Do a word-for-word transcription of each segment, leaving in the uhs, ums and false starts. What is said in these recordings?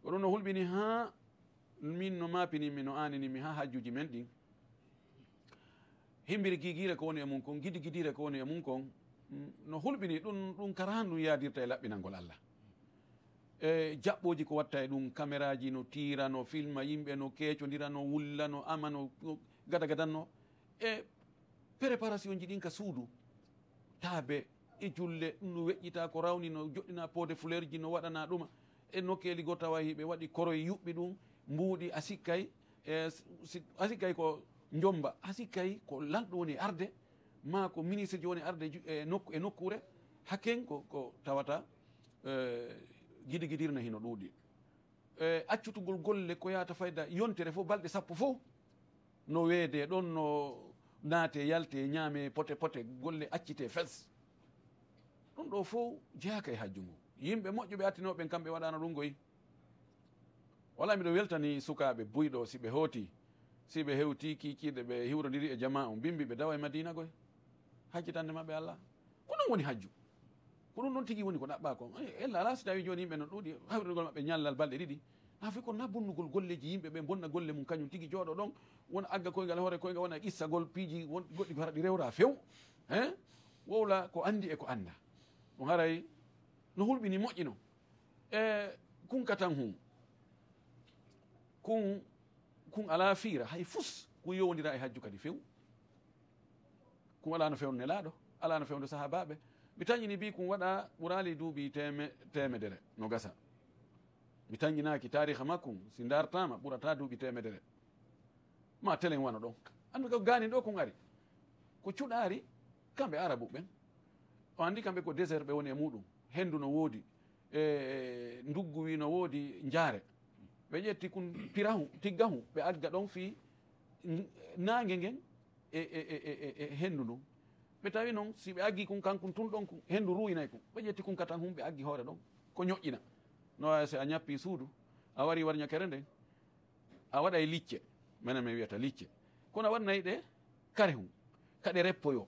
Ko ɗum no hulɓini haa min no maapininmi, no aaninimi haa hajjuuji men ɗin. Himbiri gigiire ko woni e mum kon, gidi gidiire ko woni e mum kon, mm, no hulɓini ɗum, ɗum karahan ɗum yaadirta e laɓɓinangol Allah. E jaɓɓooji ko watta e ɗum, kameraaji no tiira, no filma yimɓe, no keecondira, no wulla, no ama, no, no gada gadanno. E préparationji ɗin ka suudu, taabe e julle, ɗum no weƴƴita, ko rawni, no joɗɗina poode fleurji, no waɗana ɗuma. E nokkeeli goo tawa hiɓe waɗi koroy yuɓɓi ɗum, mbuuɗi, a sikkay, e, si, a sikkay ko njomba, a sikkay ko lanɗo woni arde, maa ko ministre ji woni arde ju-, e nokku, e nokkuure, hakken ko, ko tawata, e, gidigidirna hino ɗuuɗi. E, accutugol golle ko yaata fayda yontere fof, balɗe sappo fof, no weede ɗon, no naate, yalte, ñaame, pote, pote, golle accite fes. Ɗum ɗo fof jeyaaka e hajju ngu. Yimɓe moƴƴuɓe attinooɓe ɓen, kamɓe waɗaano ɗum goy. Wala miɗo weltani sukaaɓe buyɗo, si ɓe hooti, si ɓe hewti kiikiiɗe, ɓe hiwrondiri e jamaa on, bimbi ɓe dawa e Madiina goy. Hajjitande maɓɓe Allah. Ko ɗum woni hajju. Ko ɗum ɗon tigi woni ko ɗaɓɓaa kon. Eh, ella alaa si tawii jooni yimɓe no ɗuuɗi, hawrugol maɓɓe ñallal balɗe ɗiɗi. Haa fii ko na bonnugol golleeji yimɓe ɓe, bonna golle mum kañum tigi, jooɗo ɗon, wona agga koyngal hoore koyngal, wona qissagol piiji won, goɗɗi ko hara ɗi rewraa few. Hein? Wowla ko anndi e ko annda. Ɗum haray no hulɓini moƴƴino. E kun katan hun. Kun, kun alaa fiira, hay fus, kun yowondira e hajju kadi few. Kun alaa no fewndo Nelaaɗo, alaa no fewndo sahaabaaɓe. Mi tañini bi kun waɗa ɓuraali duuɓi teeme-, teemedere no gasa. Mi tañinaaki taariha makkun, si ndaartaama, ɓurataa duuɓi teemedere. Ma telen wano ɗon. Anndu ka gaanin ɗo kun ari. Ko cuɗaari, kamɓe Arabu ɓen. O anndi kamɓe ko désert ɓe woni e muɗum. Hendu no woodi, e, nduggu wi no woodi njaare. Ɓe ƴetti kun pirahu, tiggahu, ɓe agga ɗon fii n-, naange ngen e, e, e, e, e, e hendu ndun. Ɓe tawi non, si ɓe aggi kun kankun tun ɗon kun, hendu ruuyinay kun. Ɓe ƴetti kun katan hun, ɓe aggi hoore ɗon. Ko ñoƴƴina. No waawi si a ñappi suudu, a wari war ñakere nden, a waɗay licce. Menen min wiyata licce. Kono a waɗnay ɗe kare hun, ka ɗe reppoyo.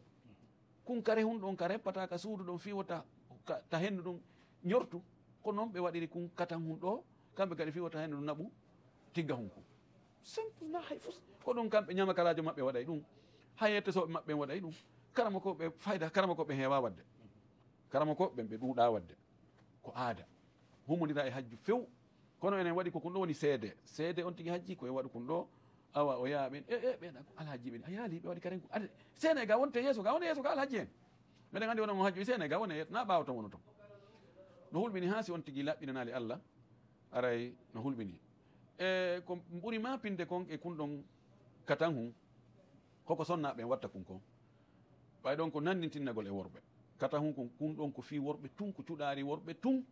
Kun kare hun ɗon ka reppata ka suudu ɗon fii wota ka, ta hendu ɗon ñortu. Ko non ɓe waɗiri kun katan hun ɗo, kamɓe kadi fii wota hendu ɗon naɓu tigga hun kun. Simple na hay fus. Ko ɗum kamɓe ñamakalaajo maɓɓe waɗay ɗum. Hay ettesooɓe maɓɓe waɗay ɗum. Karamokooɓe fayda, karamokooɓe heewa waɗde. Karamokooɓe ɓen ɓe ɗuuɗaa waɗde. Ko aada. Humondira e hajju few. Kono enen waɗi ko kun ɗo woni seede. Seede on tigi hajji ko e waɗu kun ɗo. Awa o yaa ɓen. E, e, ɓen ko alhaji ɓen. A yaali ɓe waɗi karen ko. Ade, seene ga wonte yeeso ga, woni yeeso ga alhaji en. Meɗen anndi wono mo hajju seene ga woni yeeso. Na ɓaawo ton wono ton. No hulɓini haa si on tigi laɓɓinanaali Allah. Aray no hulɓini. E ko ɓuri maapinde kon e kun ɗon katan hun, koko sonnaaɓe en watta kun kon. Ɓay ɗon ko nanndintinnagol e worɓe. Katan hun kun, kun ɗon ko fii worɓe tun, ko cuɗaari worɓe tun.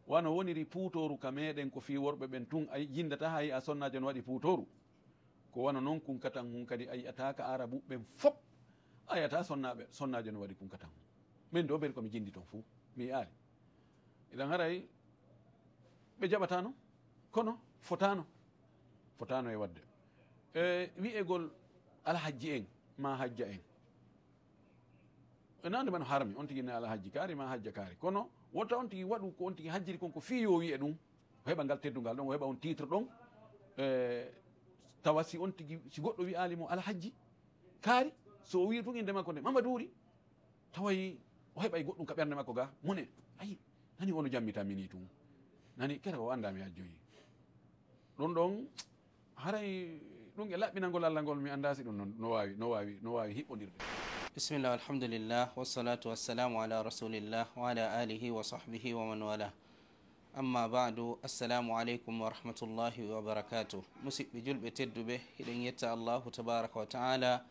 Wano woniri puutooru ka meɗen ko fii worɓe ɓen tun, a jinndata hay a sonnaajo no waɗi puutooru. Ko wano non kun katan hun kadi a yi'ata ka Arabu ɓen fop. A yi'ata sonnaaɓe, sonnaajo no waɗi kun katan hun. Min ɗo beri ko mi jinndi ton fuu, mi yi'aali. Idan haray ɓe jaɓataano, kono fotaano, fotaano e waɗde. E wi'egol alhajji en, ma hajja en. E nande man harmi, on tigi ne alhajji kaari, ma hajja kaari. Kono wonta on tigi waɗu ko on tigi hajjiri kon ko fii yo wi'e ɗum, o heɓa ngal teddungal ɗon, o heɓa on titre ɗon. E tawa si on tigi, si goɗɗo wi'aali mo alhajji kaari, so o wi'i tun innde makko nde, Mamaduuri, taway o heɓay goɗɗum ka ɓernde makko ga, mone, ayi, nani ono jammita mini tun. Nani, kere o annda mi ajjoyi. Ɗum ɗon, haray ɗum e laɓɓinangol Allah ngol, mi annda si ɗum non no waawi, no waawi, no waawi hiɓɓondirde. Bismillah, walhamdulillah, wassalatu wassalamu ala rasulillah, wa ala alihi wa sahbihi wa man wala. Amma ba'du, assalamu aleykum wa rahmatullahi wa barakatuh. Musidɓe julɓe tedduɓe, hiɗen yetta Allahu tabaraka wa ta'ala,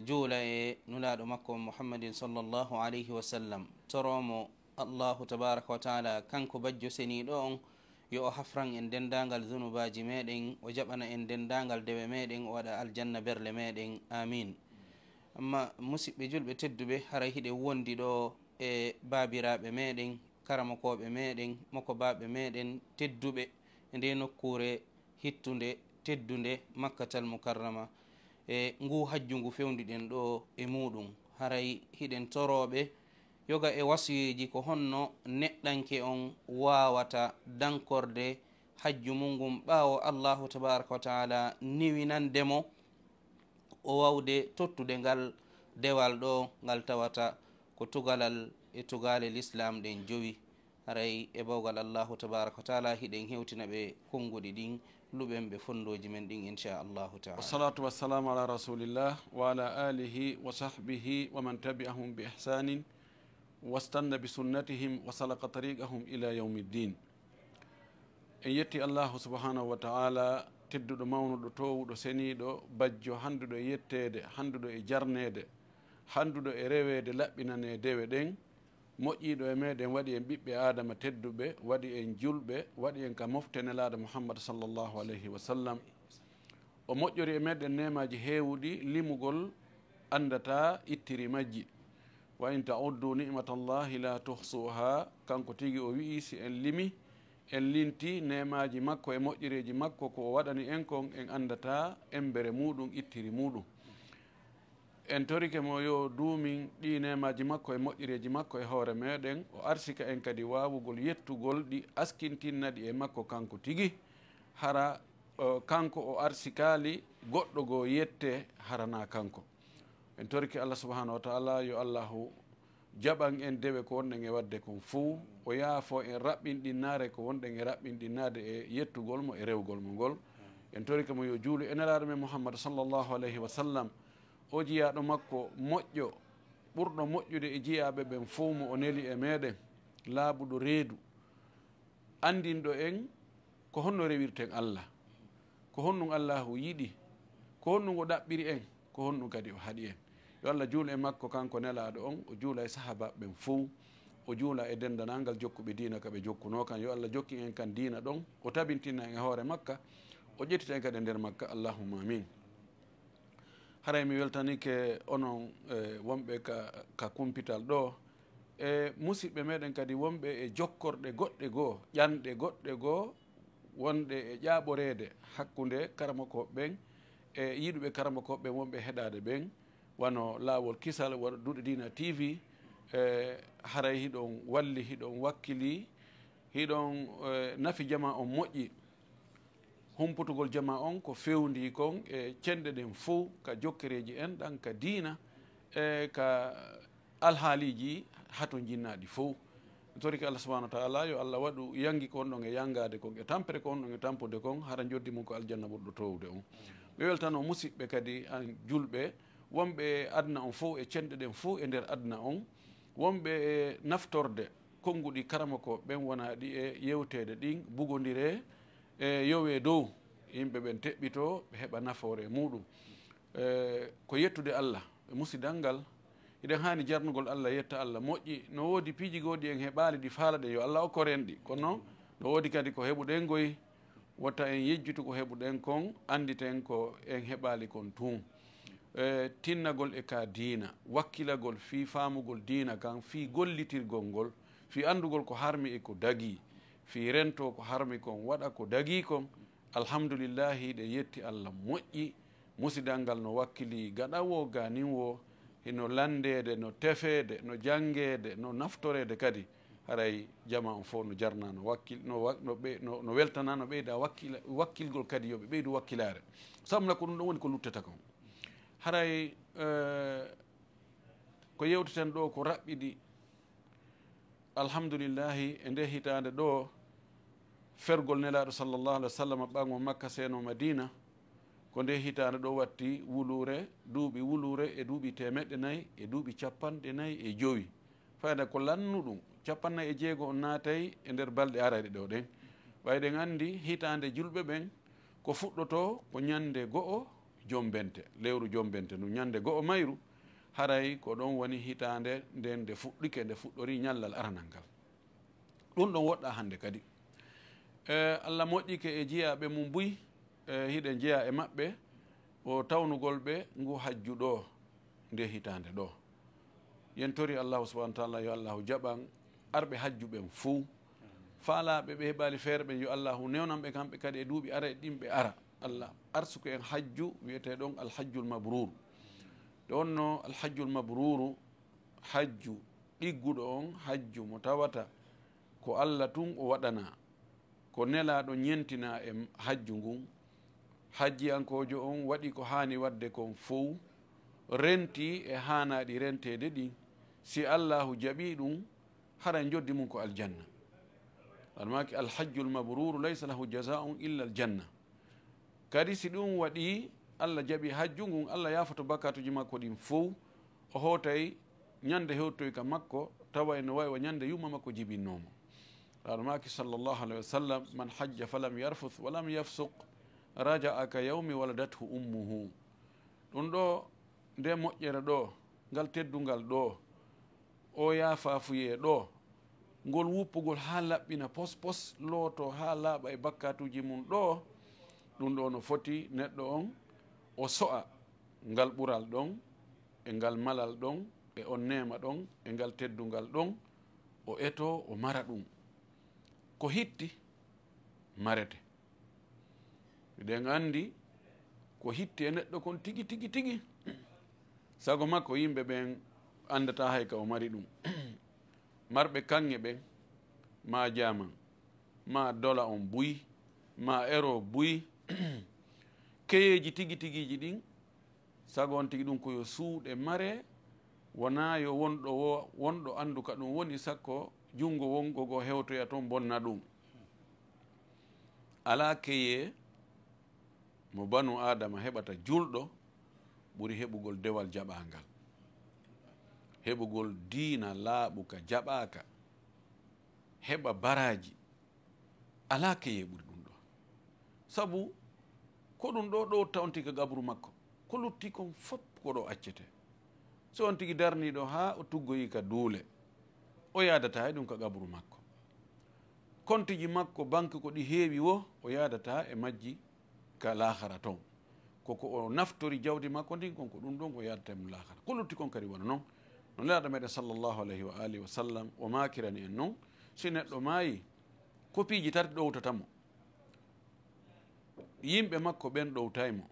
juula e nulaaɗo makko on Muhammadin sallallahu alayhi wa sallam, toromo Allahu tabaraka wa ta'ala, kanko bajjo seniiɗo on, yo o hafran en denndaangal zunubaaji meɗen, o jaɓana en denndaangal dewe meɗen, o waɗa aljanna berle meɗen. Amin. Amma musidɓe julɓe tedduɓe, haray hiɗen wondi ɗo e baabiraaɓe meɗen, karamokooɓe meɗen, mokobaaɓe meɗen tedduɓe e nde nokkuure hittunde, teddunde, Makkatal Mukarrama, e ngu hajju ngu fewndiden ɗo e muɗum. Haray hiɗen torooɓe yoga e wasuyeeji, ko honno neɗɗanke on waawata dankorde hajju mum ngun ɓaawo Allahu tabaraka wa taala newinande mo o wawde tottude ngal dewal ɗo ngal tawata ko tugalal e tugaale Lislaam ɗen jowi. Haray e bawgal Allahu tabaraka wa taala hiɗen hewtina ɓe konnguɗi ɗin, luɓen ɓe fonndooji men ɗin, inchallahu taala. Wassalatu wassalamu ala rasulillah wa ala alihi wa sahbihi wa man tabi'ahum bi ihsanin wastanna bi sunnatihim wa salaka tariqahum ila yawmi ddin. En yetti Allahu subhanahu wa ta'ala, tedduɗo, mawnuɗo, toowuɗo, seniiɗo, bajjo, hannduɗo e yetteede, hannduɗo e jarneede, hannduɗo e reweede, laɓɓinanee dewe ɗen, moƴƴiiɗo e meeɗen, waɗi en ɓiɓɓe Aadama tedduɓe, waɗi en julɓe, waɗi en ka mofte Nelaaɗo Muhammad sallallahu alayhi wa sallam. O moƴƴori e meeɗen neemaaji heewuɗi, limugol anndataa ittiri majji. "Wa in ta'uddu ni'matallahi la tuhsuha." Kanko tigi o wi'i, si en limi, en linti neemaaji makko e moƴƴereeji makko ko o waɗani en kon, en anndataa embere muuɗum, ittiri muuɗum. En torike mo yo duumin ɗi neemaaji makko e moƴƴereeji makko e hoore meeɗen, o arsika en kadi waawugol yettugol ɗi, askintinna ɗi e makko kanko tigi. Hara, o, kanko o arsikaali goɗɗo goo yette, hara naa kanko. En torike Allah subhanahu wa ta'ala yo Allahu jaɓan en dewe ko wonɗen e waɗde kon fow, o yaafo en raɓɓinɗinnaare ko wonɗen e raɓɓinɗinnaade e yettugol mo e rewgol mo ngol. En torike mo yo juulu e Nelaaɗo men Muhammad sallallahu alayhi wa sallam, o jiyaaɗo makko moƴƴo, ɓurɗo moƴƴude e jiyaaɓe ɓen fow mo o neli e meeɗen, laaɓuɗo reedu, anndinɗo en ko honno rewirten Allah, ko honɗum Allahu yiɗi, ko honɗum o ɗaɓɓiri en, ko honɗum kadi o haɗi en. Yo Allah juul e makko kanko nelaaɗo on, o juula e sahaabaaɓe ɓen fow, o juula e denndanangal jokkuɓe diina ka ɓe jokkunoo kan. Yo Allah jokkin en kan diina ɗon, o tabintina en e hoore makka, o ƴettita en kadi e nder makka. Allahumma amin. Haray mi weltanike onon, e, wonɓe ka, ka kumpital ɗo, e musiɓɓe meɗen kadi wonɓe e jokkorɗe goɗɗe goo, ƴanɗe goɗɗe goo, wonɗe e ƴaaɓoreede hakkunde karamokooɓe ɓen e yiɗuɓe karamokooɓe ɓen, wonɓe e heɗaade ɓen, wano Laawol Kisal, wano Duuɗe Diina T V, e haray hiɗon walli, hiɗon wakkili, hiɗon, e, nafi jamaa on moƴƴi. Humputugol jamaa on ko fewndii kon e cenɗe ɗen fow, ka jokkereeji en ɗan, ka diina, e ka alhaaliiji hatonjinnaaɗi fow. Mi torike Allah subhanahu wa ta'ala, yo Allah waɗu yangi ko wonɗon e yangaade kon, e tampere ko wonɗon e tampude kon, hara njoddi mum ko aljanna ɓurɗo toowude on. Mi weltano musiɓɓe kadi, an julɓe, wonɓe e aduna on fow, e cenɗe ɗen fow e nder aduna on, wonɓe e naftorde konnguɗi karamoko ɓen wonaaɗi e yewteede ɗin, bugondire e yowee dow, yimɓe ɓen teɓɓitoo, ɓe heɓa nafoore e muuɗum. E, ko yettude Allah e musidal ngal, hiɗen haani jarnugol Allah, yetta Allah. Moƴƴi, no woodi piiji goo ɗi en heɓaali ɗi faalaɗen, yo Allah okkor en ɗi. Kono no woodi kadi ko heɓuɗen goy, wota en yejjitu ko heɓuɗen kon, annditen ko en heɓaali kon tun. E, tinnagol e ka diina, wakkilagol fii faamugol diina kan, fii gollitirgol ngol, fii anndugol ko harmi e ko dagii, fii rentoo ko harmi kon, waɗa ko dagii kon. Alhamdulillahi, hiɗen yetti Allah, moƴƴi. Musidal ngal no wakkilii gaɗa woo, gaanin woo, hino lanndeede, no tefeede, no janngeede, no naftoreede kadi. Haray jamaa on fow no jarnaa, no wakkil-, no wa-, no ɓe-, no, no weltanaa, no ɓeyda wakkila-, wakkilgol kadi, yo ɓe ɓeydu wakkilaare. Sabu na ko ɗum ɗon woni ko luttata kon. Haray, eh, ko yewteten ɗoo ko raɓɓiɗi. Alhamdulillahi, e nde hitaande ɗoo, fergol Nelaaɗo sallallahu alaihi wa sallam ɓango Makka, seenoo Madiina, ko nde hitaande ɗoo watti wuluure, duuɓi wuluure e duuɓi teemeɗɗe nayi e duuɓi cappanɗe nayi e jowi. Fayda ko lannuɗum, cappannayi e jeego on naatay e nder balɗe arayɗe ɗoo ɗen. Ɓay ɗen anndi hitaande julɓe ɓen ko fuɗɗotoo ko ñannde go'o Jombente, lewru Jombente ndun, ñannde go'o mayru, haray ko ɗon woni hitaande nden nde fuɗɗike, nde fuɗɗori ñallal aranal ngal. Ɗum ɗon woɗɗaa hannde kadi. E, Allah moƴƴike e jiyaaɓe mum buy, e, hiɗen jeyaa e maɓɓe, o tawnugol ɓe ngu hajju ɗoo, nde hitaande ɗoo. Yen tori Allahu subhanahu wa ta'ala yo Allahu jaɓan arɓe hajju ɓen fow. Faalaaɓe ɓe heɓaali feere ɓen, yo Allahu newnan ɓe kamɓe kadi e duuɓi arayɗi ɗin ɓe ara. Allah arsuku en hajju wi'etee ɗon Alhajjul Mabruur. Nde wonnoo Alhajjul Mabruuru, hajju ɗigguɗo on, hajju mo tawata ko Allah tun o waɗanaa. ko nelaaɗo ñentina e hajju ngun. Hajjiyankoojo on waɗi ko haani waɗde kon fow, renti e haanaaɗi renteede ɗin. Si Allaahu jaɓii ɗum, hara njoddi mum ko aljanna. Almaaki, "Alhajjul mabruru laysa lahu jazaa'un illa aljanna." Kadi si ɗum waɗii, Allah jaɓi hajju ngun, Allah yaafoto bakkaatuuji makko ɗin fow. O hootay ñande hewtoy ka makko, tawa eno wayi wa ñande yumma makko jibinnoo mo. Laaɗo maaki, sallallahu alayhi wa sallam, "Man hajja falam yarfuth walam yafsuq, raja'a ka yawmi waladathu ummuhu." Ɗum ɗo, nde moƴƴere ɗo, ngal teddungal ɗo, o yaafafuyee ɗo, ngol wuppugol haa laɓɓina pos pos, looto haa laaɓa e bakkaatuuji mum ɗo, ɗum ɗo no foti neɗɗo on o so'a ngal ɓural ɗon, e ngal malal ɗon, e on neema ɗon, e ngal teddungal ɗon, o etoo, o mara ɗum. Ko hitti, marete. Miɗen anndi ko hitti e neɗɗo kon tigi, tigi, tigi. Sago makko, yimɓe ɓen anndataa hay ka o mari ɗum. Marɓe kaŋŋe ɓen, maa jaaman, maa dola on buy, maa ero buy, keyeeji tigi, tigiiji ɗin, sago on tigi ɗum ko yo suuɗe mare, wonaa yo wonɗo wo-, wonɗo anndu ka ɗum woni, sakko junngo wonngo goo hewtoya toon bonna ɗum. Alaa keyee mo banu Aadama heɓata julɗo ɓuri heɓugol dewal jaɓaangal, heɓugol diina laaɓuka jaɓaaka, heɓa baraaji. Alaa keyee ɓuri ɗum ɗo. Sabu ko ɗum ɗo, ɗo tawon tigi ka qabru makko. Ko lutti kon fop ko ɗo accete. So on tigi darnii ɗo haa o tuggoyi ka duule, o yaadataa e ɗum ka qabru makko. Kontiji makko banki ko ɗi heewi wo, o yaadataa e majji ka laahara ton. Ko ko o naftori jawdi makko ndin, kon ko ɗum ɗon o yaadata e mum laahara. Ko lutti kon kadi wano non. No Nelaaɗo meɗen sallallahu alayhi wa alihi wa sallam o maakirani en non, si neɗɗo maayi, ko piiji tati ɗowtata mo. Yimɓe makko ɓen ɗowtay mo.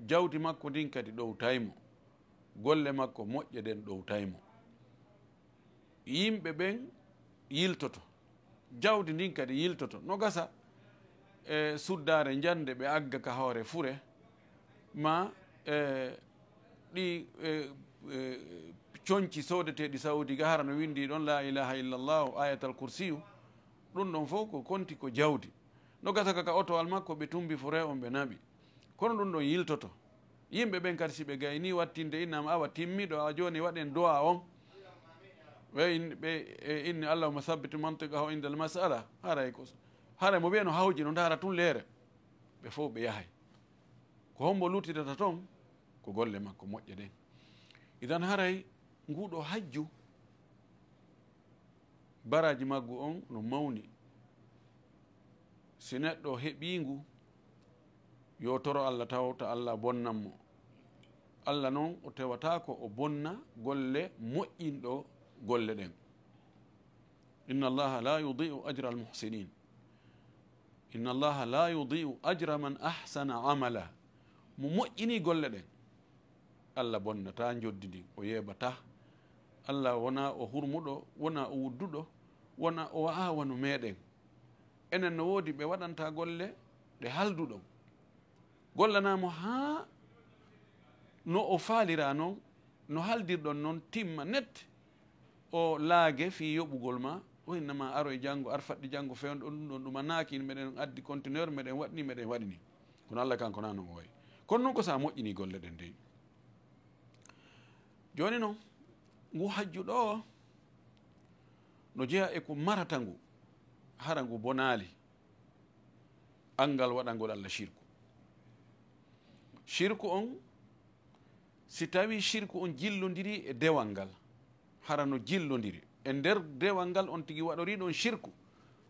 Jawdi makko ndin kadi ɗowtay mo. Golle makko moƴƴe ɗen ɗowtay mo. Yimɓe ɓen yiltoto. Jawdi ndin kadi yiltoto. No gasa e suddaare njande ɓe agga ka hoore fure, ma e ɗi, e, e, conci soodeteeɗi Saudi ga, hara no windi ɗon, "La ilaha illallahu, ayatal kursiyu." Ɗum ɗon fof ko konti ko jawdi. No gasa ka, ka otowal makko, ɓe tumbi fure on, ɓe naɓi. Kono ɗum ɗon yiltoto. Yimɓe ɓen kadi, si ɓe gayni wattinde, innama awa timmiɗo, awa jooni waɗen du'a on. Ɓe in-, ɓe, e, inni, "Allahumma thabbit mantiqahu indal mas'ala." Haray ko, haray mo ɓe no hawji no ndaara tun leere. Ɓe fof ɓe yahay. Ko hombo luttidata ton? Ko golle makko moƴƴe ɗen. Idan haray nguɗo hajju, baraaji maggu on no mawni. Si neɗɗo heɓii ngu, yo toro Allah taw ta Allah bonnan mo. Allah non o tewataako o bonna golle moƴƴinɗo golle ɗen. "Inna Allaha la yudi'u ajra al-muhsinin." "Inna Allaha la yudi'u ajra man ahsana amala." Mo moƴƴini golle ɗen, Allah bonnataa njoddi ndin, o yeebataa. Allah wonaa o hurmuɗo, wonaa o wudduɗo, wonaa o wa'aa wano meɗen. Enen no woodi ɓe waɗanta golle ɗe halduɗon. Gollanaa mo haa no o faalira non, no haldirɗon non timma net. O laage fii yoɓugol ma, o innama aroy janngo, ar faɗɗi janngo fewndo ɗum ɗon, ɗum a naaki, meɗen addi conteneur, meɗen waɗni, meɗen waɗini. Kono Allah kanko na non o wayi. Kono non ko sa moƴƴini golle ɗen dey. Jooni non, ngu hajju ɗo, no jeya e ko marata ngu, hara ngu bonaali, anngal waɗangol Allah shirku. Shirku on, si tawi shirku on jillondiri e dewal ngal, hara no jillondiri. E nder dewal ngal on tigi waɗori ɗon shirku,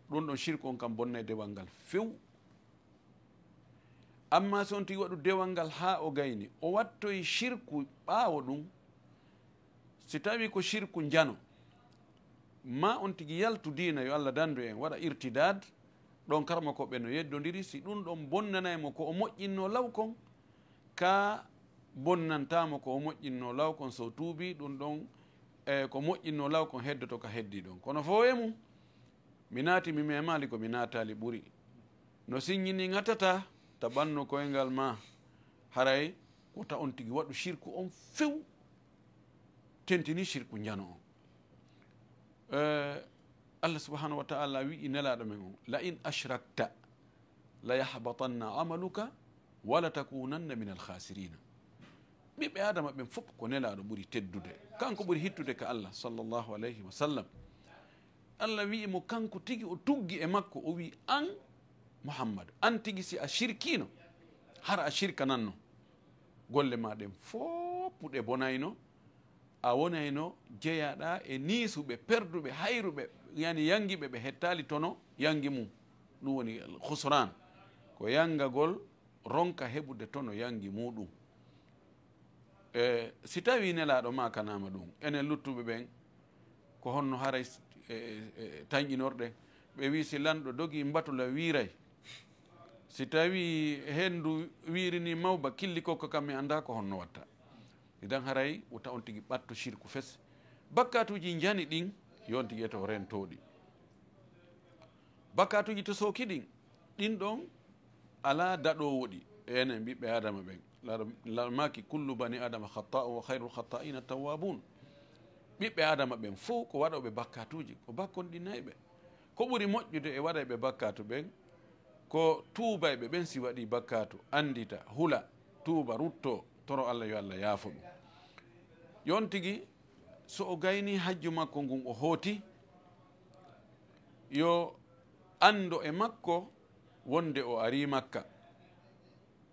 ɗum ɗon shirku on kam bonnay dewal ngal few. Amma so on tigi waɗu dewal ngal haa o gayni, o wattoyi shirku ɓaawo ɗum, si tawi ko shirku njano, ma on tigi yaltu diina, yo Allah dandu en, waɗa irtidaad, ɗon karma ko ɓe no yeddondiri, si ɗum ɗon bonnanay mo ko o moƴƴinno law kon, ka bonnantaa mo ko o moƴƴinno law kon, so tuubi, ɗum ɗon, e, ko moƴƴinno law kon heddoto ka heddi ɗon. Kono fo e mum, mi naati, mi memaali, ko mi naataali ɓuri. No siññini ŋatata ta ɓannu koyngal ma, haray wota on tigi waɗu sirku on few, tentini sirku njano on. Eh, Allah subhanahu wa ta'ala wi'i nelaaɗo men on, "La in ashrakta la yahbatanna amaluka wa la takunanna min al-khasirina." Ɓiɓɓe Adama ɓen fof ko nelaaɗo ɓuri teddude. Kanko ɓuri hittude ka Allah, sallallahu alayhi wa sallam. Allah wi'i mo kanko tigi, o tuggi e makko, o wi'i, "An Muhammad, an tigi si a sirkiino, hara a sirkananno. Golle ma ɗen fof ɗe bonayno, a wonayno jeyaɗa e niisuɓe, perduɓe, hayruɓe, yani yangiɓe, ɓe hettaali tono yangi mum." Ɗum woni khusran, ko yangagol ronka heɓude tono yangi muɗum. E si tawi nelaaɗo maakanaama ɗum, enen luttuɓe ɓen, ko honno haray s-, e, e, e, tanƴinorɗen? Ɓe wi'i, "Si lanɗo dogii, mbatula wiiray. Si tawi henndu wiirinii mawba, killi kokka kam, mi anndaa ko honno watta." Idan haray wota on tigi ɓattu sirku fes. Bakkaatuuji njani ɗin, yo on tigi eto rentooɗi. Bakkaatuuji to sooki ɗin, ɗin ɗon alaa daɗoowo ɗi. Enen ɓiɓɓe Adama ɓen. Laaɗo, laaɗo maaki, "Kullu bani Adama khatta'un wa khayrul khatta'ina tawwabun." Ɓiɓɓe Adama ɓen fof ko waɗooɓe bakkaatuuji, ko bakkonɗinayɓe. Ko ɓuri moƴƴude e waɗayɓe bakkaatu ɓen, ko tuubayɓe ɓen, si waɗii bakkaatu, anndita, hula, tuuba, ruttoo, toro Allah, yo Allah yaafo ɗum. Yo on tigi, so o gaynii hajju makko ngun, o hooti, yo anndo e makko wonde o arii Makka.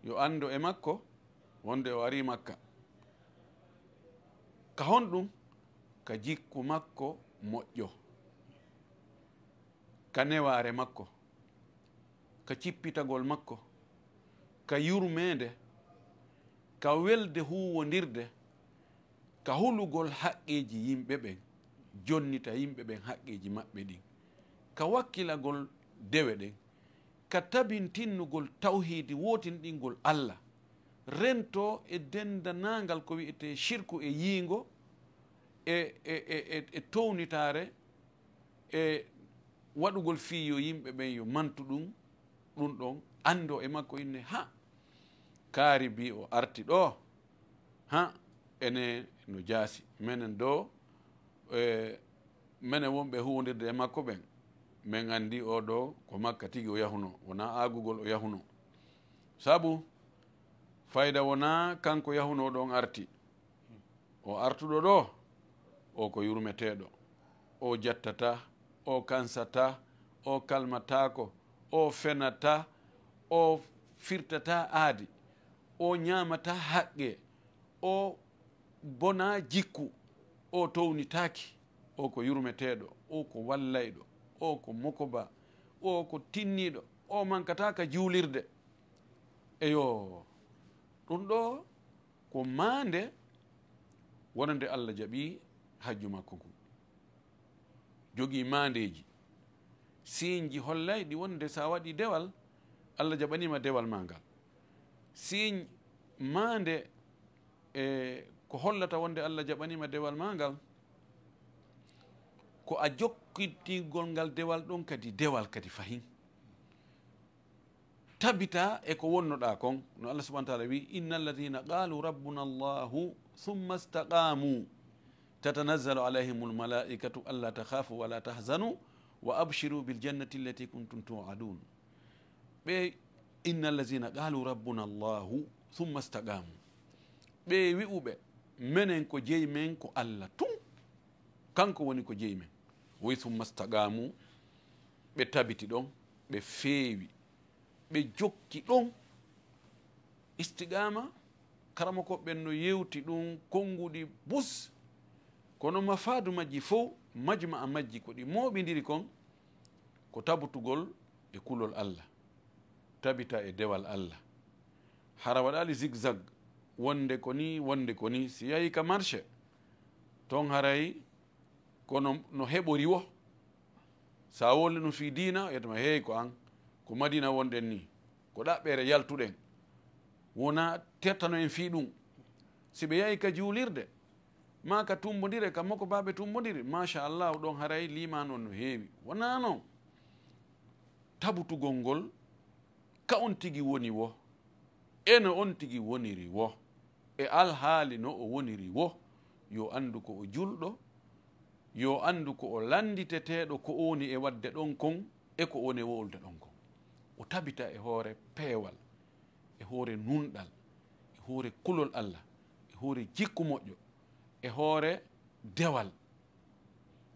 Yo anndo e makko wonde o arii Makka. Ka honɗum? Ka jikku makko moƴƴo, ka newaare makko, ka cippitagol makko, ka yurmeende, ka welde huuwondirde, ka hulugol haqqeeji yimɓe ɓen, jonnita yimɓe ɓen haqqeeji maɓɓe ɗin, ka wakkilagol dewe ɗen, ka tabintinnugol tawhiidi, wootinɗingol Allah, rentoo e denndanangal ko wi'etee shirku e yiingo, e, e, e, e, e townitaare, e waɗugol fii yo yimɓe ɓen yo mantu ɗum, ɗum ɗon anndo e makko inne, ha, kaari bi o arti ɗo, ha, ene no jaasi. Menen ɗo, e, menen wonɓe huwondirde e makko ɓen, men anndi o ɗo ko Makka tigi o yahunoo, wonaa aagugol o yahunoo. Sabu fayda wonaa kanko yahunoo ɗon arti. O artuɗo ɗo, o ko yurmeteeɗo. O jattataa, o kansataa, o kalmataako, o fenataa, o firtataa aadi, o ñaamataa haqqee, o bonaa jikku, o townitaaki, o ko yurmeteeɗo, o ko wallayɗo, o ko mokobaa, o ko tinniiɗo, o mankataa ka juulirde. Eyo, ɗum ɗo ko maande wonande Allah jaɓi hajju makko ngun. Jogii maandeeji. Siiñji hollayɗi wonde so a waɗii dewal, Allah jaɓaniima dewal maa ngal. Siiñ maande e ko hollata wonde Allah jaɓaniima dewal maa ngal, ko a jokkitingol ngal dewal ɗon kadi dewal kadi fahin. Tabita e ko wonnoɗaa kon. No Allah subhanahu wa ta'ala wi, "Inna alladhina qalu rabbuna Allahu thumma istaqamu tatanazzalu alayhimul malaikatu alla takhafu wa la tahzanu wa abshiru bil jannati allati kuntum tu'adun." Ɓe, "Inna alladhina qalu rabbuna Allahu thumma istaqamu." Ɓe wi'uɓe, "Menen ko jeyi men ko Allah tun. Kanko woni ko jeyi men." Woy thumma istaqamu, ɓe tabiti ɗon, ɓe feewi, ɓe jokki ɗon. Istiqaama, karamoko ɓen no yewti ɗum konnguɗi bus, kono mafaadu majji fow, majma'a majji ko ɗi mooɓindiri kon, ko tabutugol e kulol Allah, tabita e dewal Allah. Hara waɗaali zigzag, wonde ko ni, wonde ko ni, si yahi ka marché, ton haray kono no heɓori wo. Sa wolli ɗum fii diina, o yetma, "Hey, ko an, ko Madina wonɗen ni, ko ɗaɓɓere yaltuɗen. Wona tettano en fii ɗum." Si ɓe yahi ka juulirde, maa ka tumbondire, ka moko baaɓe tumbondiri, machallah, ɗon haray liimaano on no heewi. Wonaa non. Tabutugol ngol ka on tigi woni wo, e no on tigi woniri wo, e alhaali no o woniri wo, yo anndu ko o julɗo, yo anndu ko o lannditeteeɗo ko o woni e waɗde ɗon kon, e ko o woni e wowlude ɗon kon. O tabita e hoore peewal, e hoore nunɗal, e hoore kulol Allah, e hoore jikku moƴƴo, e hoore dewal,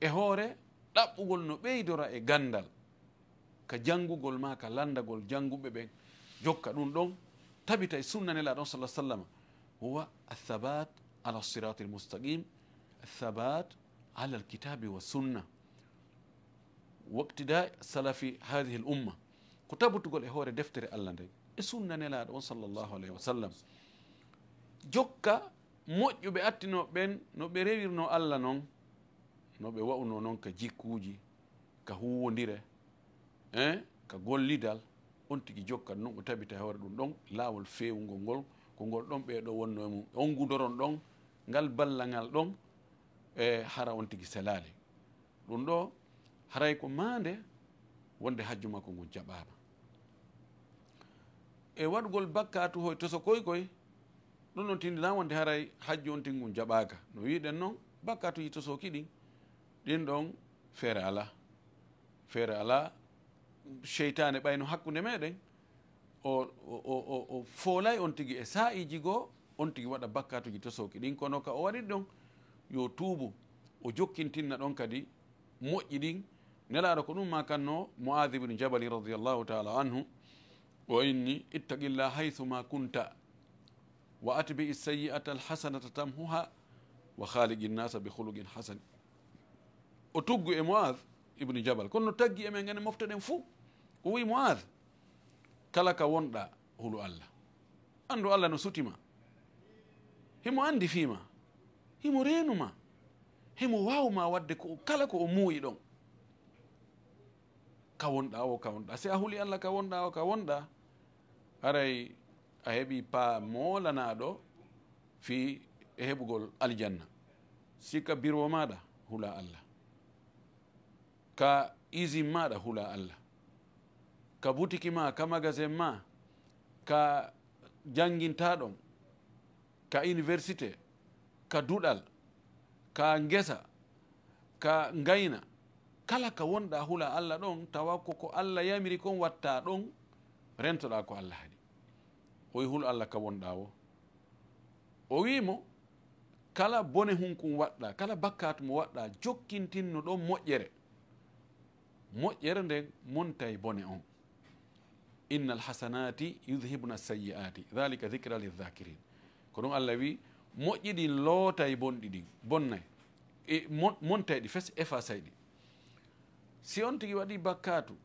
e hoore ɗaɓɓugol no ɓeydora e ganndal, ka janngugol maa ka lanndagol jannguɓe ɓen. Jokka ɗum ɗon, tabita e sunna Nelaaɗo on, sallallahu alaihi wasallam. Huwa athabat ala siratil mustaqim, athabat ala alkitabi wa sunna, waqtida salafi hadhihi al umma. Ko tabutugol e hoore deftere Allah nden, e sunna Nelaaɗo on, sallallahu alaihi wasallam. Jokka moƴƴuɓe attinooɓe ɓen, no ɓe rewirnoo Allah non, no ɓe wa'unoo non ka jikkuuji, ka huuwondire, eh, ka gollidal, on tigi jokkat non, o tabita e hoore ɗum ɗon laawol feewungol ngol, ko ngol ɗon ɓee ɗoo wonnoo e mum, on ngudoron ɗon, ngal ballal ngal ɗon, e hara on tigi selaali. Ɗum ɗoo, haray ko maande wonde hajju makko ngun jaɓaama. E waɗugol bakkaatu hoy toso koy koy, ɗum ɗon tindinaa wonde haray hajju on tigi ngun jaɓaaka. No wi'uɗen non, bakkaatuuji tosooki ɗin, ɗin ɗon feere alaa. Feere alaa, seytaane ɓayno hakkunde meɗen, o, o, o, o, o foolay on tigi e saa'iiji goo, on tigi waɗa bakkaatuuji tosooki ɗin. Kono ka o waɗi ɗon, yo tuubu, o jokkintinna ɗon kadi moƴƴi ɗin. Nelaaɗo ko ɗum maakannoo Mu'aaz ibn Jabal radiyallahu ta'ala anhu, o inni, "Ittaqillah haythu ma kunta, wa atbi'i sayyi'ata alhasanata tamhuha, wa khaliqin nasa bi khuluqin hasan." O tuggu e Mu'aaz ibn Jabal, kono no taggi e men enen mofteɗen fuu. O wi'i, "Mu'aaz, kala ka wonɗaa, hulu Allah. Anndu Allah no suti ma. Himo anndi fii ma. Himo reenu ma. Himo waawu ma waɗde ko kala ko o muuyi ɗon. Ka wonɗaa o, ka wonɗaa. Si a huli Allah ka wonɗaa o, ka wonɗaa, haray a heɓii paa moolanaaɗo fii e heɓugol aljanna. Si ka birwo maaɗa, hula Allah. Ka usine maaɗa, hula Allah. Ka butiki maa, ka magasin maa, ka janngintaa ɗon, ka université, ka duɗal, ka ngesa, ka ngayna, kala ka wonɗaa, hula Allah ɗon, tawa ko ko Allah yamiri kon waɗtaa ɗon, rentoɗaa ko Allah haɗi." O wi'i, "Hul Allah ka wonɗaa woo." O wi'i mo, "Kala bone hunkun waɗɗaa, kala bakkaatu mo waɗɗaa, jokkintinno ɗon moƴƴere. Moƴƴere nden montay bone on. Innal hasanati yudhibna sayyi'ati, dhalika dhikra lidh-dhakirin." Ko ɗum Allah wi'i, moƴƴi ɗin lootay bonɗi ɗin, bonnay. E mon-, montay ɗi fes, efasay ɗi. Si on tigi waɗi bakkaatu,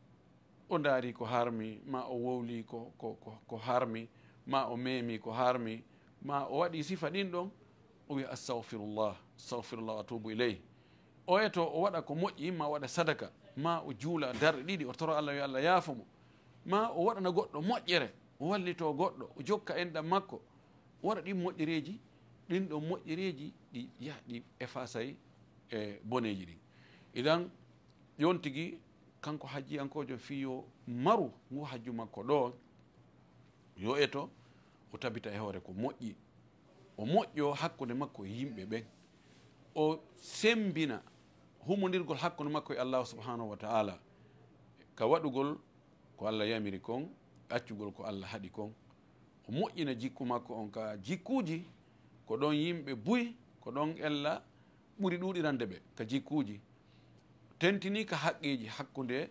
o ndaari ko harmi, ma o wowli ko, ko, ko, ko harmi, ma o meemi ko harmi, ma o waɗi sifa ɗin ɗon, o wi'a, "Astaghfirullah, astaghfirullah, wa atubu ilayh." O eto, o waɗa ko moƴƴi, ma o waɗa sadaka, ma o juula darɗe ɗiɗi, o toro Allah, yo Allah yaafo mo, ma o waɗana goɗɗo moƴƴere, o wallito goɗɗo, o jokka enɗam makko, o waɗa ɗin moƴƴereeji, ɗin ɗon moƴƴereeji ɗi yaha, ɗi efasay e boneeji ɗin. Idan, yon tigi, kanko hajjiyankoojo, fii yo maru ngu hajju makko ɗo, yo eto, o tabita e hoore ko moƴƴi, o moƴƴo hakkunde makko e yimɓe ɓen, o sembina humondirgol hakkunde makko e Allahu subhanahu wa ta'ala, ka waɗugol ko Allah yamiri kon, accugol ko Allah haɗi kon, o moƴƴina jikku makko on ka jikkuuji, ko ɗon yimɓe buy, ko ɗon ella ɓuri ɗuuɗirande ɓe ka jikkuuji. Tentinii ka haqqeeji hakkunde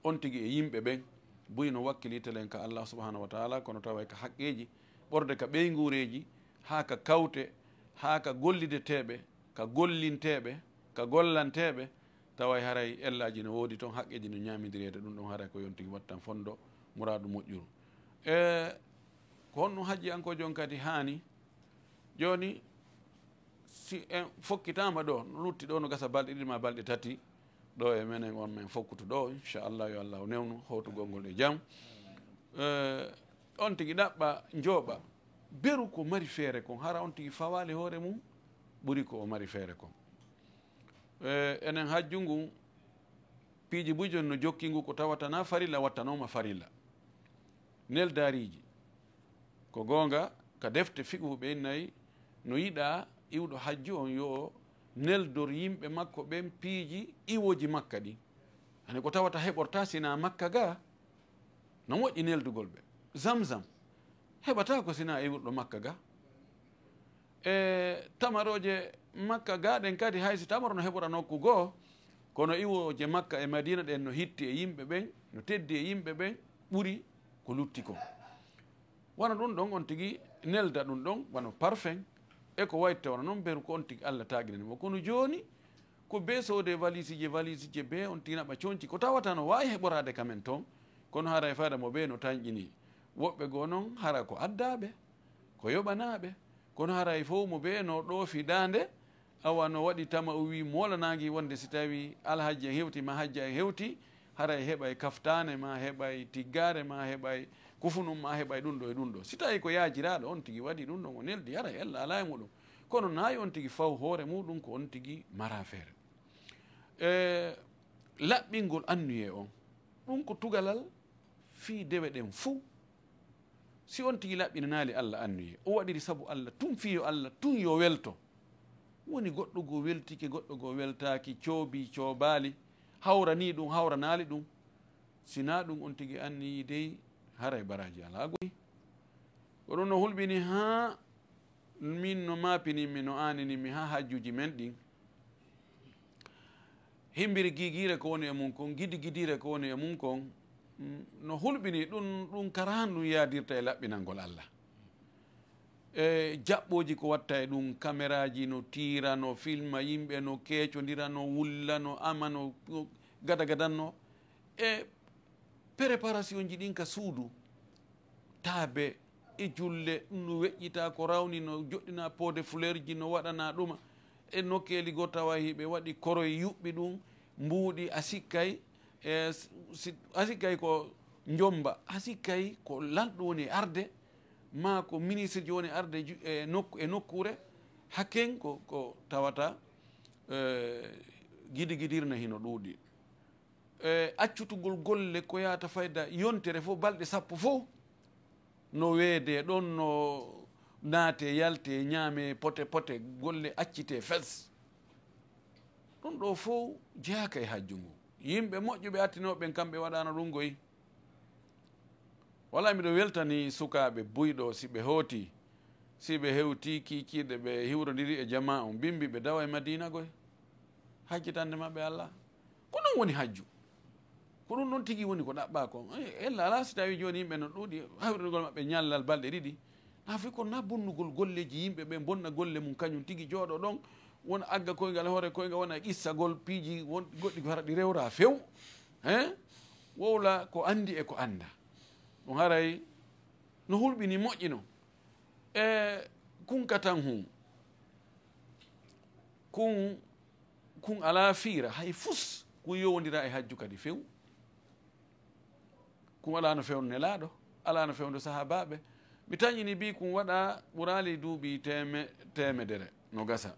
on tigi e yimɓe ɓen, buy no wakkilitelen ka Allah subhanahu wa ta'ala, kono taway ka haqqeeji, ɓorde ka ɓeynguureeji, haa ka kawte, haa ka gollideteeɓe, ka gollinteeɓe, ka gollanteeɓe, taway haray ellaaji no woodi ton, haqqeeji no ñaamidireede, ɗum ɗon haray ko yon tigi wattan fondo muraadu moƴƴuru. E ko honɗum hajjiyankoojo on kadi haani? Jooni, si en fokkitaama ɗo, no lutti ɗo, no gasa balɗe ɗiɗi maa balɗe tati, ɗo e menen on men fokkutu ɗo, inchallah, yo Allah o newnu howtugol ngol e jam. Eh, on tigi ɗaɓɓa, njooɓa, beru ko mari feere kon, hara on tigi fawaali hoore mum ɓuri ko o mari feere kon. Eh, enen hajju ngun, piiji buy jooni no jokki ngu, ko tawata na farilla wattanooma farilla. Neldaariiji. Ko goonga, ka defte fiqhu ɓe nayi, no yiɗaa iwɗo hajju on yo neldor yimɓe makko ɓen piiji iwooji Makka ɗin. Ani ko tawata heɓorta sinaa Makka ga, no moƴƴi neldugol ɓe. Zamzam, heɓataa ko sinaa iwirɗo Makka ga. E tamarooje Makka ga ɗen kadi, hay si tamaro no heɓora nokku goo, kono iwooje Makka e Madiina ɗen no hitti e yimɓe ɓen, no teddi e yimɓe ɓen, ɓuri ko lutti kon. Wano ɗun ɗon on tigi nelda ɗun ɗon, wano parfum, e ko wayitta wano non, beru ko on tigi Alla taaginani mo. Kono jooni, ko bee soodee valisije, valisije bee on tigi naɓa conci, ko tawata no waawi heɓoraade ka men ton, kono haray fayda mo bee no tanƴini. Woɓɓe goo non, hara ko addaaɓe, ko yoɓanaaɓe, kono haray fow mo bee no ɗoofi daande, awa no waɗi tama, o wi'i moolanaangi wonde si tawi alhajji en hewti ma hajja en hewti, haray heɓay kaftaane ma, heɓay tiggaare ma, heɓay kufunum ma, heɓay ɗun ɗo e ɗun ɗo. Si tawi ko yaajiraaɗo on tigi waɗi ɗun ɗon, o neldi, haray ella alaa e muɗum. Kono nayi on tigi faw hoore muɗum ko on tigi mara feere. E laɓɓingol annuyee on, ɗun ko tugalal fii dewe ɗen fow. Si on tigi laɓɓinanaali Alla annuyee, o waɗiri sabu Alla tun, fii yo Alla tun yo welto. Woni goɗɗo goo weltike, goɗɗo goo weltaaki, coobii, coobaali, hawranii ɗun, hawranaali ɗun. Si naa ɗun on tigi anniyii dey, haray baraaji alaa goy. Ko ɗun no hulɓini haa min no maapininmi, no aaninimmi haa hajjuuji men ɗin. Himbiri giigiire ko woni e mun kon, gidi gidiire ko woni e mun kon, mm, no hulɓini ɗun, ɗun karahan ɗun yaadirta e laɓɓinangol Alla. E jaɓɓooji ko watta e ɗun, kameraaji no tiira, no filma yimɓe, no keecondira, no wulla, no ama, no, no gada gadanno. E préparationji ɗin ka suudu, taabe e julle, ɗun no weƴƴita ko rawni, no joɗɗina pot de fleurji, no waɗana ɗuma. E nokkeeli goo tawa hiɓe waɗi koroy yuɓɓi ɗun, mbuuɗi, a sikkay, e s-, si, a sikkay ko njomba, a sikkay ko lanɗo woni e arde, maa ko ministre ji woni arde ju-, e nokku, e nokkuure, hakken ko, ko tawata, e, gidigidirna hino ɗuuɗi. E, accutugol golle ko yaata fayda yontere fow, balɗe sappo fow, no weedee ɗon, no naatee, yaltee, ñaamee, pote, pote, golle accitee fes. Ɗun ɗoo fow jeyaaka e hajju ngun. Yimɓe moƴƴuɓe attinooɓe ɓen, kamɓe waɗaano ɗun goy. Wala miɗo weltanii sukaaɓe buyɗo, si ɓe hootii, si ɓe hewtii kiikiiɗe, ɓe hiwrondiri e jamaa on, bimbi ɓe dawa e Madiina goy. Hajjitande maɓɓe Alla. Ko non woni hajju. Ko ɗun ɗon tigi woni ko ɗaɓɓaa kon. E, ella alaa si tawii jooni yimɓe no ɗuuɗi, hawrugol maɓɓe ñallal balɗe ɗiɗi. Na fii kon na bonnugol golleeji yimɓe ɓen, bonna golle mun kañun tigi, jooɗo ɗon, wona agga koyngal hoore koyngal, wona qissagol piiji won goɗɗi ko hara ɗi rewraa few. Hein? Wowla ko anndi e ko anndaa. Ɗun haray no hulɓini moƴƴi non. E kun katan hun. Kun, kun alaa fiira hay fus, kun yowondira e hajju kadi few. Kun alaa no fewndo Nelaaɗo, alaa no fewndo sahaabaaɓe. Mi tanƴini bii kun waɗa ɓuraali duuɓi teeme-, teemedere no gasa.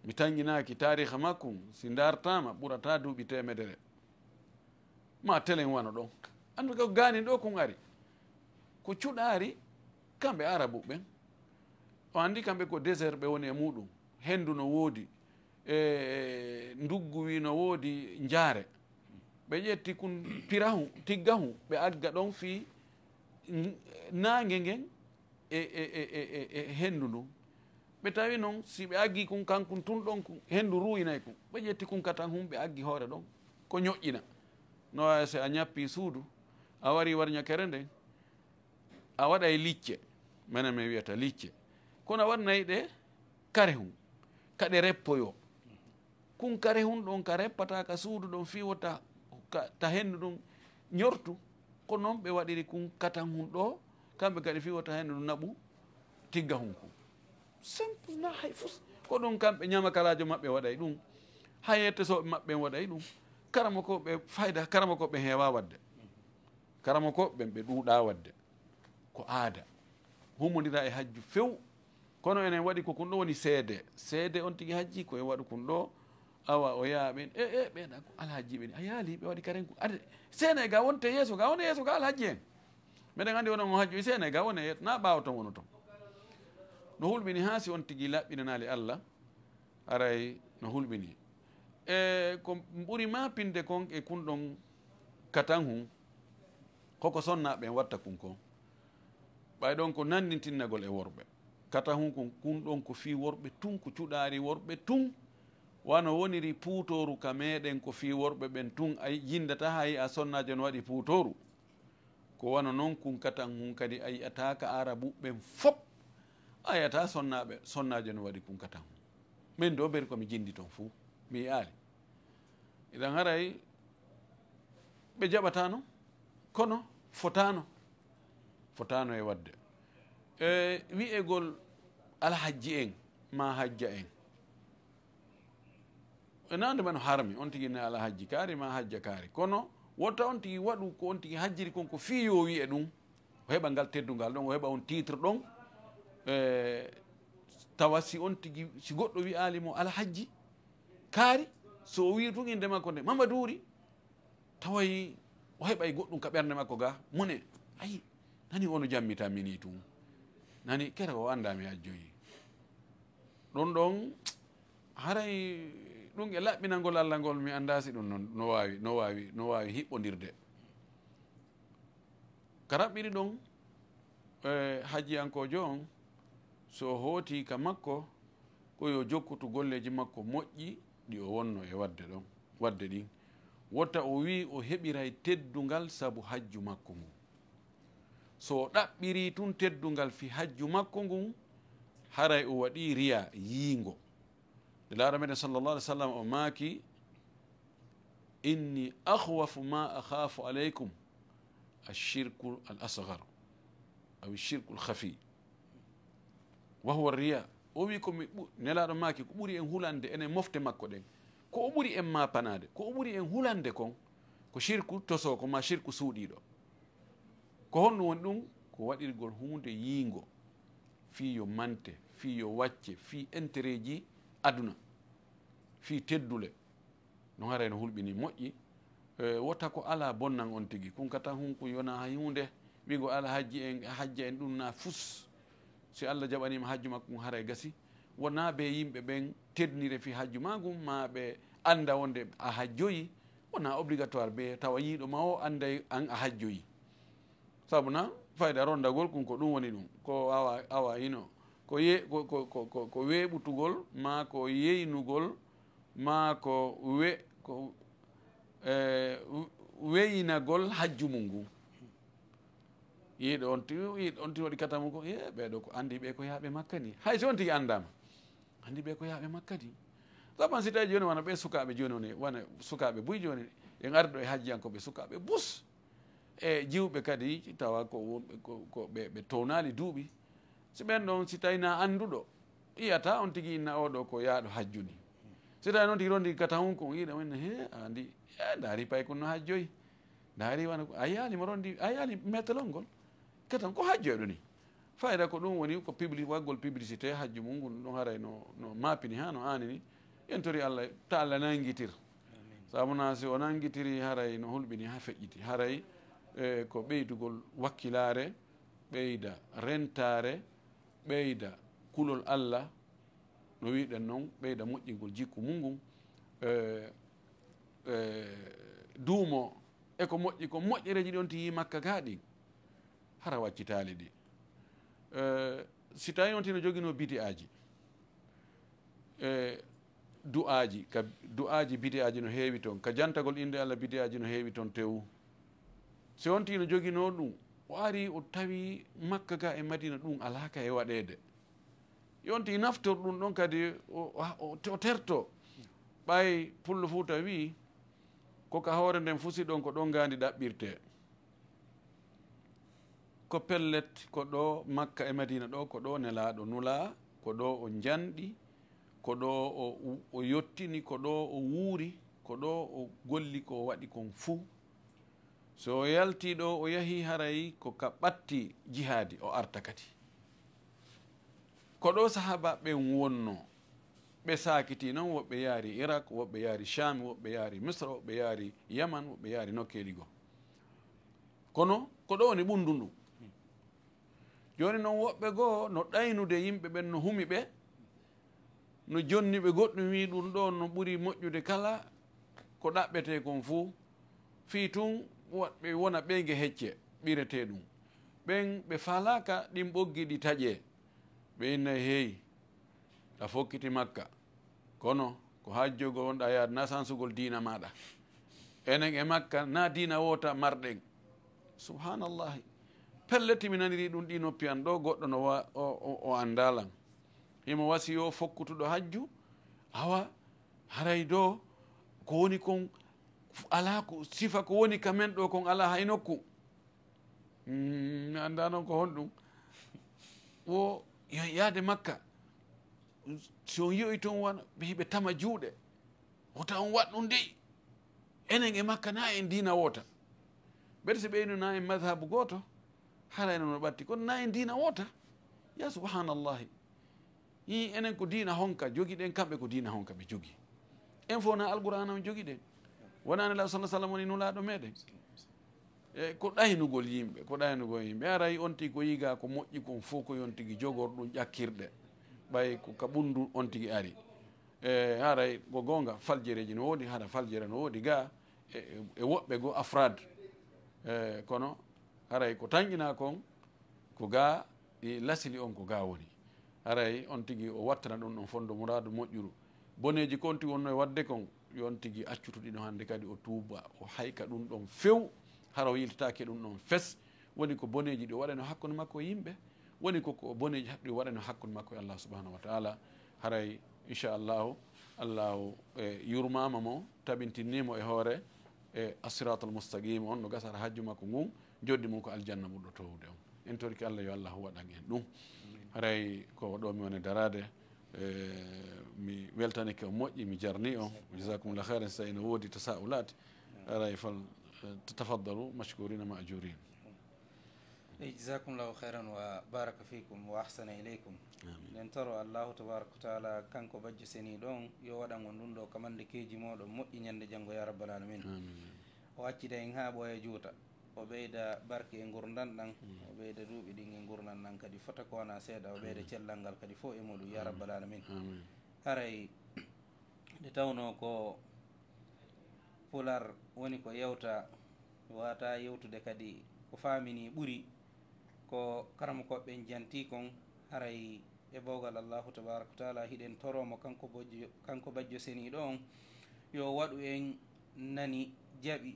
Mi tanƴinaaki taariha makkun, si ndaartaama, ɓurataa duuɓi teemedere. Maa telen wano ɗon. Anndu ko gaanin ɗoo kun ari. Ko cuɗaari kamɓe Arabu ɓen. O anndi kamɓe ko désert ɓe woni e muɗum. Henndu no woodi, e nduggu wi no woodi njaare. Ɓe ƴetti kun pirahu, tiggahu, ɓe agga ɗon fii n-, naange ngen e, e, e, e, e, e henndu ndun. Ɓe tawi non, si ɓe aggi kun kankun tun ɗon kun, henndu ruuyinay kun. Ɓe ƴetti kun katan hun, ɓe aggi hoore ɗon. Ko ñoƴƴina. No waawi si a ñappii suudu, a warii warñakere nden, a waɗay licce. Menen min wiyata licce. Kono a waɗanay ɗe kare hun, ka ɗe reppoyoo. Kun kare hun ɗon ka reppata ka suudu ɗon fii wota ka, ta henndu ɗun ñortu. Ko non ɓe waɗiri kun katan hun ɗoo, kamɓe kadi fii wota henndu ɗun naɓu tigga hun kun. Simple na hay fus. Ko ɗun kamɓe ñamakalaajo maɓɓe waɗay ɗun. Hayetesooɓe maɓɓe en waɗay ɗun. Karamokooɓe fayda, karamokooɓe heewaa waɗde. Karamokooɓe ɓen ɓe ɗuuɗaa waɗde. Ko aada. Hummondiraa e hajju few. Kono enen waɗi ko kun ɗoo woni seede. Seede on tigi hajji ko e waɗu kun ɗoo. Awa o yaha ɓen, e, e, ɓeeɗa ko alhajji ɓen. A yaali ɓe waɗi karen kun. Ade, seene ga wonte yeeso ga, wonte yeeso ga alhajji en. Meɗen anndi wonon on hajju e Senegal, wone yet, na ɓaawo ton wono ton. No hulɓini haa si on tigi laɓɓinanaali Allah, haray no hulɓini. E ko ɓuri maapinde kon e kun ɗon katan hun, koko sonnaaɓe en watta kun kon. Ɓay ɗon ko nanndintinnagol e worɓe. Katan hun kun, kun ɗon ko fii worɓe tun, ko cuɗaari worɓe tun. Wano woniri puutooru ka meɗen ko fii worɓe ɓen tun, a yindataa hay a sonnaajo no waɗi puutooru. Ko wano non kun katan hun kadi a yi'ataa ka Arabu ɓen fop. A yi'ataa sonnaaɓe, sonnaajo no waɗi kun katan hun. Min ɗoo beri ko mi jindi ton fuu, mi yi'aali. Idan haray ɓe jaɓataano, kono fotaano, fotaano e waɗde. E wi'egol alhajji en, maa hajja en. E nande man harmi, on tigi ne alhajji kaari, maa hajja kaari. Kono wota on tigi waɗu ko on tigi hajjiri kon ko fii yo wi'e ɗum. O heɓa ngal teddungal ɗon, o heɓa on titre ɗon. E tawa si on tigi, si goɗɗo wi'aali mo alhajji kaari, so o wi'i tun innde makko nde, Mamaduuri, taway o heɓay goɗɗum ka ɓernde makko ga, mone, ayi, nani ono jammita mini tun. Nani, kere o anndaa mi hajjoyi. Ɗon ɗon, haray ɗum e laɓɓinangol Allah ngol, mi anndaa si ɗum non no waawi, no waawi, no waawi hiɓɓondirde. Ka raɓɓiri ɗon, e, hajjiyankoojo on, so o hooti ka makko, ko yo jokkutu golleeji makko moƴƴi ɗi o wonno e waɗde ɗon, waɗde ɗin. Wota o wi'i o heɓiray teddungal sabu hajju makko ngun. So o ɗaɓɓirii tun teddungal fii hajju makko ngun, haray o waɗii riya, yiingo. Nelaaɗo meɗen sallallahu alaihi wasallam o maaki, "Inni akhwafu ma akhafu alaykum ashirku al asghar, aw shirku al khafi, wa huwa riya." O wi ko mi ɓu-, Nelaaɗo maaki ko ɓuri en hulande enen mofte makko ɗen, ko o ɓuri en maapanaade, ko o ɓuri en hulande kon, ko shirku tosoo ko maa shirku suuɗiiɗo. Ko honɗum woni ɗum? Ko waɗirgol huunde yiingo, fii yo mante, fii yo wacce, fii entereeji aduna, fii teddule. No haray no hulɓini moƴƴi. E, wota ko alaa bonnan on tigi. Kun ka tan hun kun yona hay huunde. Wigo alhajji en, hajja en ɗum na fus. Si Allah jaɓaniima hajju makko ngun haray gasi. Wona be yimɓe ɓen teddinire fii hajju maa ngun, maa ɓe annda wonde a hajjoyi. Wona obligatoire be tawa yiiɗo ma o annday an a hajjoyi. Sabu na fayda rondagol kun ko ɗum woni ɗum. Ko awa, awa hino. Ko ye-, ko, ko, ko, ko, ko weeɓutugol, maa ko yeynugol, maa ko we-, ko, e, weyinagol hajju mum ngun. Yiiɗo on ti-, yiiɗo on ti waɗi katamu ko, "Ye, ɓee ɗoo ko anndi ɓe ko yaaɓe Makka ni." Hay si on tigi anndaama, anndi ɓe ko yaaɓe Makka ni. Sabu si tawi jooni wona ɓe sukaaɓe jooni woni, wona sukaaɓe buy jooni, en ardo e hajjiyankooɓe sukaaɓe bus. E jiwɓe kadi tawa ko wonɓe, ko, ko ɓe, ɓe townaali duuɓi. Si ɓen ɗon, si tawi na annduɗo, yi'ata on tigi inna oo ɗoo ko yaaɗo hajju ni. Si tawi noon tigi rondi kata hun ko yiɗa wonde, "He, a anndi, e, ndaari pay kun no hajjoyi. Ndaari wano ko, a yi'aali mo rondi, a yi'aali metelol ngol. Katan ko hajjoyɗo ni." Fayda ko ɗum woni ko publi-, waggol publicité hajju mum ngun ɗum haray no, no maapini haa no aanini. En tori Allah, ta Allah nanngitir. Sabu na si o nanngitiri haray no hulɓini haa feƴƴiti. Haray, e, ko ɓeydugol wakkilaare, ɓeyda rentaare, ɓeyda kulol Allah, no wi'ɗen non, ɓeyda moƴƴingol jikku mum ngun, e, e, duumo e ko moƴƴi, ko moƴƴereeji ɗi on tigi Makka gaa ɗin, hara waccitaali ɗi. E, si tawi on tigi no joginoo bidi'aaji, e, du'aaji, ka du'aaji bidi'aaji no heewi ton, ka jantagol innde Allah bidi'aaji no heewi ton tew. Si on tigi no joginoo ɗum, o ari o tawi Makka ga e Madina ɗum alaa ka e waɗeede. Yo on tigi naftor ɗum ɗon kadi o, o, o, o terto. Ɓay Pullo Fuuta wi'i, ko ka hoore nden fusi ɗon ko ɗon ngaandi ɗaɓɓirtee. Ko pellet, ko ɗo Makka e Madina ɗo, ko ɗo Nelaaɗo nulaa, ko ɗo o njanɗi, ko ɗo o, o yottini, ko ɗo o wuuri, ko ɗo o golli, ko o waɗi kon fuu. So o yaltii ɗo, o yahii haray ko ka ɓatti jihaadi, o arta kadi. Ko ɗo sahaaba ɓen wonnoo. Ɓe saakitii non, woɓɓe yaari Irak, woɓɓe yaari Shaam, woɓɓe yaari Misra, woɓɓe yaari Yaman, woɓɓe yaari nokkeeli goo. Kono ko ɗo woni ɓunndundu. Jooni noon, woɓɓe goo no ɗaynude yimɓe ɓen, no humi ɓe, no jonni ɓe goɗɗum, wii ɗum ɗoo no ɓuri moƴƴude kala ko ɗaɓɓetee kon fuu, fii tun wa-, ɓe wona ɓeynge hecce ɓiretee ɗum. Ɓen ɓe faalaaka ɗin ɓoggi ɗi taƴee, ɓe innay, "Hey, a fokkiti Makka, kono ko hajjo goo wonɗaa yaade, na sansugol diina maaɗa. Enen e Makka, na diina woota marɗen." Subhaanallahi. Pellet, mi nanirii ɗum ɗii noppi an ɗoo, goɗɗo no wa-, o, o, o anndaa lan. Himo wasiyoo fokkutuɗo hajju, awa, haray ɗoo ko woni kon, alaa ko, sifa ko woni ka men ɗoo kon alaa hay nokku. Mm, mi anndaa noon ko honɗum. Wo yo yaade Makka. Si on yi'oyi toon, wano ɓe hiɓe tama juuɗe. Wota on waɗ ɗum dey. Enen e Makka na en diina woota. Ɓeyde si ɓeynu na en madhabu gooto, haray no ɓatti. Kono na en diina woota. Ya subhanallahi. Ii, enen ko diina honka jogiɗen, kamɓe ko diina honka ɓe jogii? En fof na Alqur'aana on jogiɗen. Wonaa Nelaaɗo sallallahu alaihi wasallam woni nulaaɗo meɗen. E ko ɗaynugol yimɓe, ko ɗaynugol yimɓe. Haray on tigi ko yiga ko moƴƴi kon fof ko yon tigi jogor ɗum ƴakkirɗe. Ɓay ko ka ɓundu on tigi ari. E haray ko goonga, faljereeji no woodi, hara faljere no woodi ga e, e, e woɓɓe goo afraad. E kono haray ko tanƴinaa kon, ko ga ɗi lasili on ko ga woni. Haray on tigi o wattana ɗum ɗon fondo muraadu moƴƴuru. Boneeji kon tigi wonno e waɗde kon, yo on tigi accutu ɗino hannde kadi o tuuba, o hayka ɗum ɗon few, hara o yiltataake ɗum ɗon fes. Woni ko boneeji ɗi o waɗano hakkunde makko e yimɓe, woni ko, ko boneeji ɗi o waɗano hakkunde makko e Allah subhanahu wa ta'ala. Haray, inchallahu, Allahu, e, yurmaama mo, tabintinni mo e hoore, e, as-siratal mustaqim on, no gasara hajju makko ngun, joddi mum ko aljanna ɓurɗo towude on. En torike Allah yo Allah waɗan en ɗum. Haray ko ɗo mi woni daraade, e, mi weltanike on moƴƴi, mi jarni on. Jazakumullahu khairan, so ina woodi tasa'ulat, haray fal, e, tafaddalu mashkurina ma'jurin. Ey, jazakumullahu khairan wa baraka fikum wa ahsana ilaykum. Amin. Nden toro Allahu tabaraka wa taala, kanko bajjo seniiɗo on, yo waɗan on ɗum ɗo kamandakeeji mooɗon moƴƴi ñande janngo, ya rabbal alamin. Amin. O accida en haa ɓooya juuta. O ɓeyda barke e ngurndan ɗan. Mm. O ɓeyda duuɓi ɗin e ngurndan ɗan kadi fota ko wona seeɗa. O ɓeyda, amin, cellal ngal kadi fof e muɗum, ya, amin, rabbal alamin. Amin. Haray nde tawnoo ko Pulaar woni ko yewta, wata yewtude kadi ko faamini ɓuri ko karamokooɓe ɓen janti kon, haray e bawgal Allahu tabaraka wa taala hiɗen toro mo kanko bojjo, kanko bajjo seniiɗo on, yo waɗu en nani, jaɓi,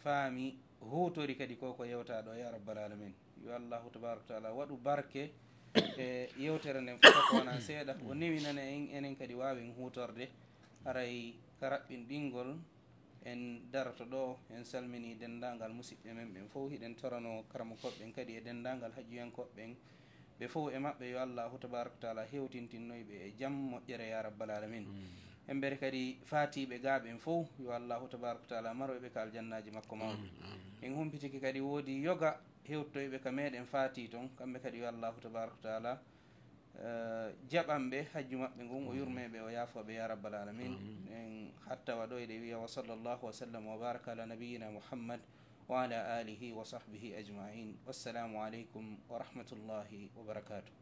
faami, huutori kadi ko ko yewta ɗo, ya rabbal alamin. Yo Allahu tabaraka wa taala waɗu barke e yewtere nden fota ko wona seeɗa, o newinana en, enen kadi waawen huutorde. Haray ka raɓɓinɗingol en daroto ɗo, en salmini denndaangal musiɓɓe men ɓen fof. Hiɗen torano karamokooɓe ɓen kadi e denndaangal hajjuyankooɓe ɓen, ɓe fof e maɓɓe yo Allahu tabaraka wa taala hewtintinnoy ɓe e jam, moƴƴere, ya rabbal alamin. Amin. Embere kadi faatiiɓe ga ɓen fof, yo Allahu tabaraka wa taala maroy ɓe ka aljannaaji makko mawɗi. Amin, amin. En humpitike kadi woodi yoga hewtoyɓe ka meɗen faati ton, kamɓe kadi yo Allahu tabaraka wa taala, eh, jaɓan ɓe hajju maɓɓe ngun, o, amin, yurme ɓe, o yaafo ɓe, ya rabbal alamin. Amin. En hattawa ɗo, eɗe wiya: "Wa sallallahu wa sallam wa baraka ala nabiyyina Muhammad wa ala alihi wa sahbihi ajma'in. Wassalamu alaikum wa rahmatullahi wa barakatuh."